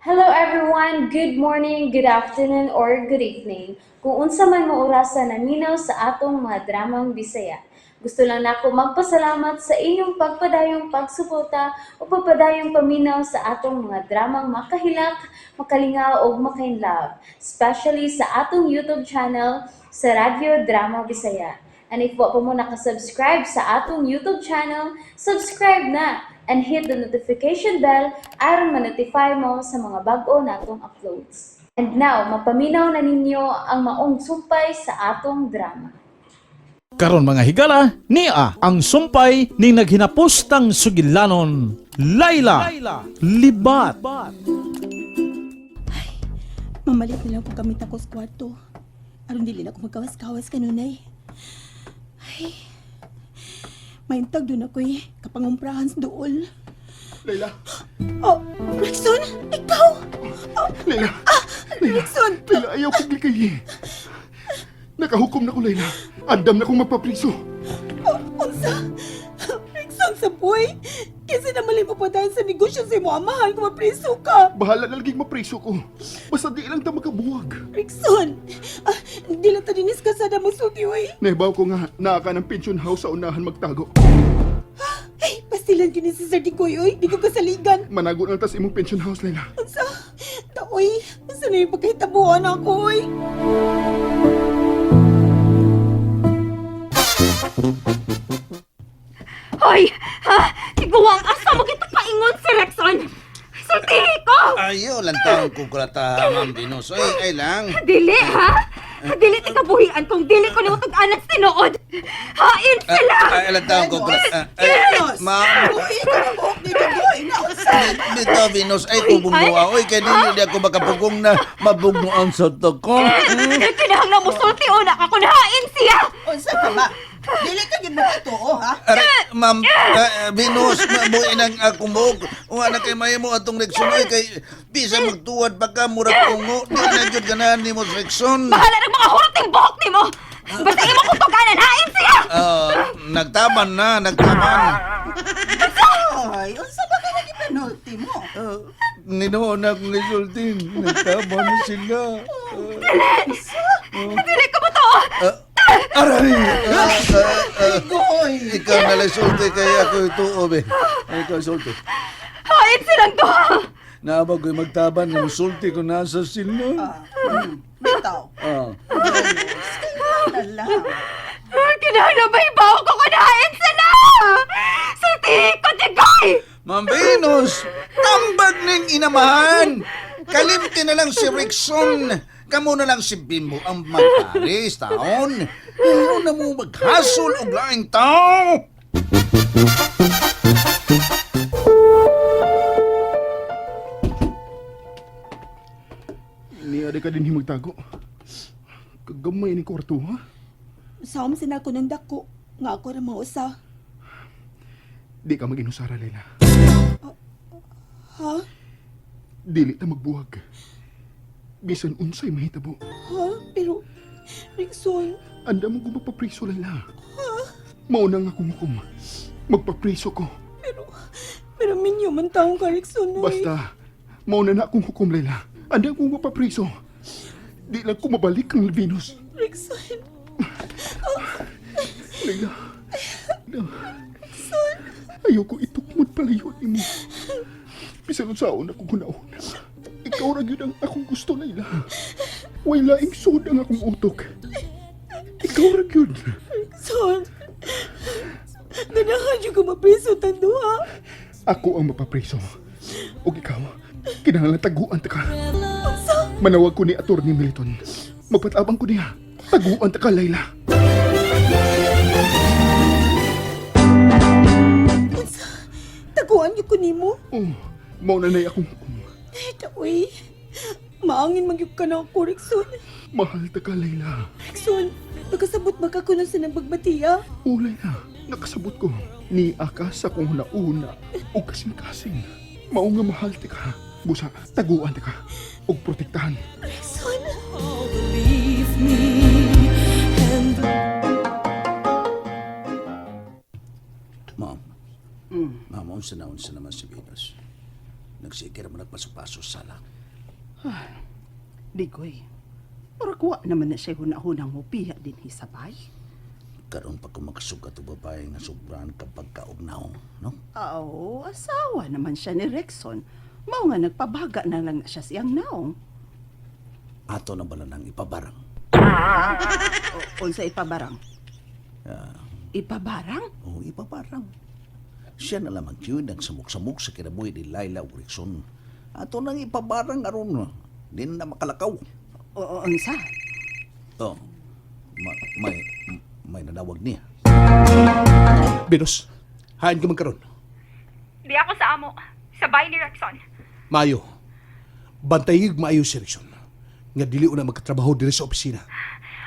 Hello everyone! Good morning, good afternoon, or good evening. Kung unsa man mo orasa naminaw sa atong mga dramang Bisaya. Gusto lang nako magpasalamat sa inyong pagpadayong pagsuporta o pagpadayong paminaw sa atong mga dramang makahilak, makalingaw ug makainlove, especially sa atong YouTube channel sa Radyo Drama Bisaya. And if wa pa mo nakasubscribe sa atong YouTube channel, subscribe na and hit the notification bell aron ma-notify mo sa mga bag-o natong uploads. And now, mapaminaw na ninyo ang maong sumpay sa atong drama. Karon mga higala, nia ang sumpay ning naghinapostang sugilanon, Laila, Libat. Mamalit na lang kung gamit ako sa kwarto. Aron dili na ako magkawas-kawas kanunay. Ay, maintag doon ako eh. Kapangumprahan sa duol. Layla! Oh, Rickson! Ikaw! Oh, Layla! ah, Rickson! Layla, ayaw kong likayin. Nakahukom na ko, Layla. Andam na kong magpapriso. Oh, unsa? Rickson sa boy! Kasi namalay mo pa dahil sa negosyo sa imo amahan kung mapriso ka. Bahala na laging mapriso ko. Basta di lang ta makabuwag. Rickson! Ah, di lang ta dinis kasada mo sulti, oy. Naibaw ko nga, naa ka ng pension house sa unahan magtago. Ay, pastilan yun ni si Sir Digoy, oy. Di ko kasaligan. Manago na lang tas imong pension house, Layla. Unsa? Taoy, unsa na yung pagkahitabuan ako, oy? Hoy! Ha? Tiguang asa mo kita paingon si Rexon! Sultihi ko! Ayaw lang taong kukurata, Ma'am Venus. Ay, ay lang. Dili, ha? Dili ti kabuhian kung dili ko nimo tag-anak tinuod. Hain sila! Ay, lang taong kukurata. Ma'am. Bitaw, Venus. Ay, kubong duwa. Oy, kay dili di ako makapugong na mabugnoan sa toko. Kinahanglan mo sulti una ka kung hain siya! Unsa ka ba? Dili ka gyud makatuo, ha? Aray, ma'am, Venus, mabuhi ng akong buhok. Wala kay mahimo atong Rexon. Oy, kay bisa magtuwad pa ka, murag ungo. Di na jud ganahan nimo sa Rexon. Bahala ng mga hurting buhok nimo! Basta imo kong tug-anan, hain siya! Ah, nagtaban na, nagtaban. Ay, unsa ba kay naging mo? Ninoon na akong isultin. Nagtaban na sila. Dili ko mo to! Aray! Goy. Ikaw na lang sulti kaya ako ituob eh. Ay, ikaw sulti. Hain silang duha! Naabag ko'y magtaban ng sulti ko nasa sila. Bitaw. Ah. Na lang. Kinahanglan ba ibaw ko kung hain sila? Sultihi ko, Digoy! Ma'am Venus, tambag ning inamahan. Kalimti na lang si Rickson. Kamo na lang si Bimbo ang magparis taon. Ayaw na mo maghasol og laing tao. Niya di ka din magtago. Kagamay ni kwarto, ha? Usaom sila ko ng dako. Nga ako ra mausa. Di ka mag-inusara, Layla. Ha? Dili ta magbuwag. Bisan unsay mahitabo. Ha? Pero, Rickson, Andam mo magpapriso, Layla. Mauna nga akong hukom. Magpapriso ko. pero minyo man taong ka, Rickson, oy. Basta, mauna na akong hukom, Layla. Andam ko magpapriso. Di lang ko mabalik ang Venus. Rickson, Layla. Layla. Ayoko itukmod palayo nimo. Bisan unsaon akong hunaon. Ikaw ra gyud ang akong gusto, Layla. Way laing sud ang akong utok. Ikaw ra gyud. Rickson. Ganahan yung kumapriso tang duha. Ako ang mapapriso. Ug ikaw, kinahanglan taguan ta ka. Manawag ko ni Atty. Militon. Magpatabang ko niya. Taguan ta ka, Layla. Unsa? Taguan yung ko nimo. Oh, mao na nay akong hukom. Ay, taoy. Maangin magyug ka na ako, Rickson. Mahal ta ka, Layla. Rickson, nakasabot ba ka kuno sa nang bagbatiya? Oh, Layla, nakasabot ko. Ni akas akong hunauna o kasing-kasing. Mao nga mahal ta ka. Busa, taguan ta ka. Og protektahan. Rickson. Ma'am. Ma'am, unsa na unsa naman si Venus. Nagsige naman nagpaso-paso sa sala. Digoy, murag wa naman na siya hunahunang mobiya din hisabay. Karon pa ko makasugat og babae nga sobrahan kapag kaugnaw, no? Oo, asawa naman siya ni Rexon. Mao nga nagpabaga na lang na siya siyang naong. Ato na bala nang ipabarang. O, unsa ipabarang? Ipabarang? Oh, ipabarang. Siya na lamang yun ang samok-samok sa kinabuhi ni Laila ug Rickson. Ato nang ipabarang aron di na makalakaw. O, unsa? Oh, may may nanawag niya. Venus, hain ka man karon. Di ako sa amo. Sabay ni Rexon. Maayo. Bantayig maayo si Rickson. Nga dili una magkatrabaho diri sa opisina.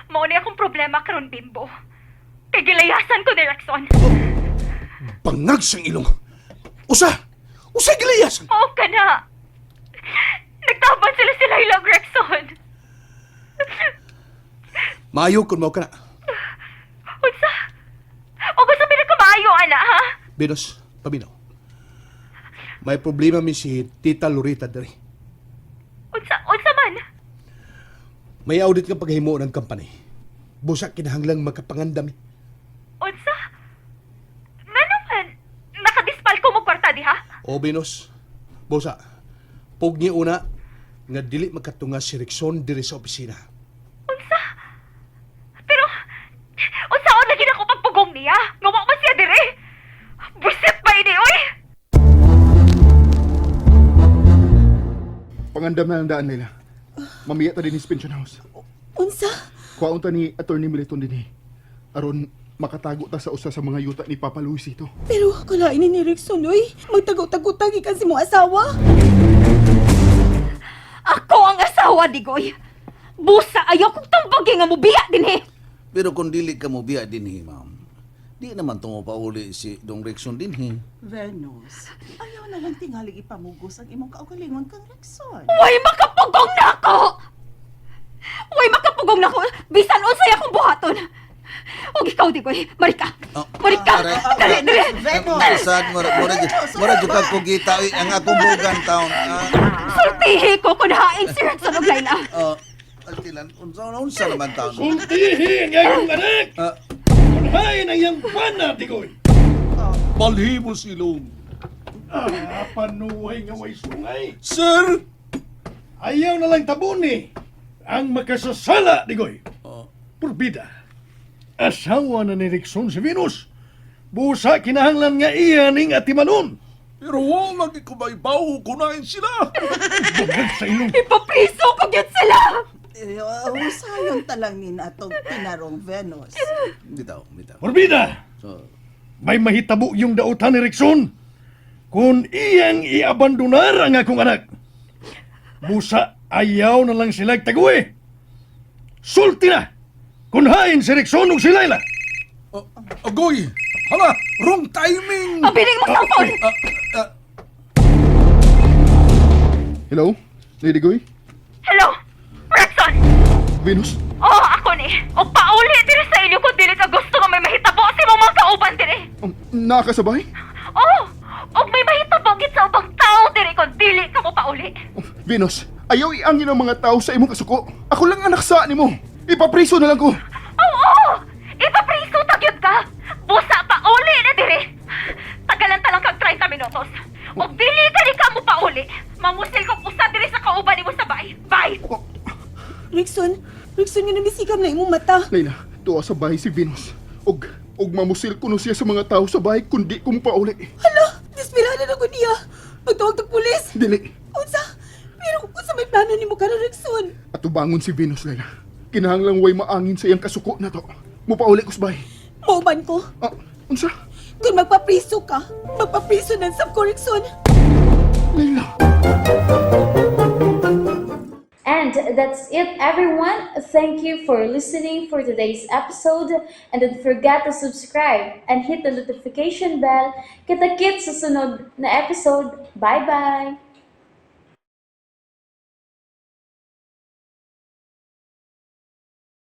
Mao ni akong problema karon, Bimbo. Kay gilayasan ko ni Rexon. Bangag siyang ilong. Usa! Usa gilayasan! Mao ka na. Nagtaban sila si Laila ug Rexon. Maayo kun mao ka na. Unsa? O gusto pinakamaayo, ana, ha? Venus, paminaw. May problema mi si Tita Lorita diri. Unsa, unsa man? May audit nga paghimo ng company. Busa kinahanglang makapangandam. Unsa? Ngano man? Nakadispal ko mo kwarta diha? O Venus, busa. Pugni una nga dili makatunga si Rickson diri sa opisina. Unsa? Pero, unsaon lagi na ko pagpugong niya? Nga wa man siya dire. Busit ba ini, oy? Pangandam na lang daan, Layla. Mamiya ta din pension house. Unsa? Kuwaon ta ni Attorney Militon din eh. Aron makatago ta sa usa sa mga yuta ni Papa Luisito. Pero kalain ni Rickson, oy. Magtago-tago tagi kan si mo asawa. Ako ang asawa, Digoy. Busa, ayaw kong tambagi nga mubiya din eh. Pero kung dili ka mo biya dinhi, ma'am, di naman pauli si Dong Rickson dinhi. Venus, ayaw na lang tingalig ipamugos ang imong kaugalingon kang Rexon. Way makapugong na ako! Way makapugong na ako! Bisan unsay akong buhaton! Og ikaw, Digoy, Marika! Oh, Marika! aray. Dali, dali! Venus! Sad mura mura mura jud kag kugita oy, ang akong bugan taon. Ah, Sultihi ko kung hain si Rexon og Laila. oh, altilan unsa unsa naman taon? Sultihi ang iyong anak! Ah, Unhain ang iyang bana, Digoy! balhibos ilong. Ah, panuhay nga way sungay! Sir! Ayaw na lang tabuni ang makasasala, Digoy! Oh, Purbida, asawa na ni Rickson si Venus. Busa kinahanglan nga iya ning atimanon. Pero wa lagi ko maibaw kunain sila. Bungag sa ilong. Ipapriso ko gyud sila! Eh, husayon talang ni natong tinarong Venus. Bitaw, bitaw. Purbida, So, may mahitabo yung dautan ni Rickson. Kung iyang iabandonar ang akong anak. Busa ayaw na lang sila taguwi. Sulti na! Kunhain si Rickson ug si Laila. oh, agoy! Hala, wrong timing! Ang biling mo cellphone! Ah, ah, Hello? Lady Goy? Hello? Rexon! Venus? Oh, ako ni. O pauli diri sa inyo kung dili ka gusto nga may mahitabo sa imong mga kauban diri. Nakakasabay? Oh, og may mahitabo gid sa ubang tao diri kung dili ka mo pauli. Venus, ayaw iangin ang mga tao sa imong kasuko. Ako lang anak sa nimo. Ipapriso na lang ko. Oo! Ipapriso ta gyud ka. Busa pauli na diri. Tagalan ta lang kag 30 minutos. Og dili ka ni ka mo pauli. Mamusil kog usa diri sa kauban nimo sa bay. Bye. Rickson, Rickson, nga namisikam na imong mata. Layla, tuwa sa bahay si Venus. Og mamusil kuno siya sa mga tao sa bahay kundi ko pauli. Hala, desperada na ko niya. Pagtawag ng pulis. Dili. Unsa? Pero unsa may plano nimo karon, Rickson? Atubangon si Venus, Layla. Kinahanglang way maangin sa iyang kasuko na to. Mupauli ko sa bahay. Mauban ko. Ah, unsa? Kung magpapriso ka, magpapriso ng sab ko, Rickson. Layla. And that's it, everyone. Thank you for listening for today's episode. And don't forget to subscribe and hit the notification bell. Kita-kits sa sunod na episode. Bye-bye!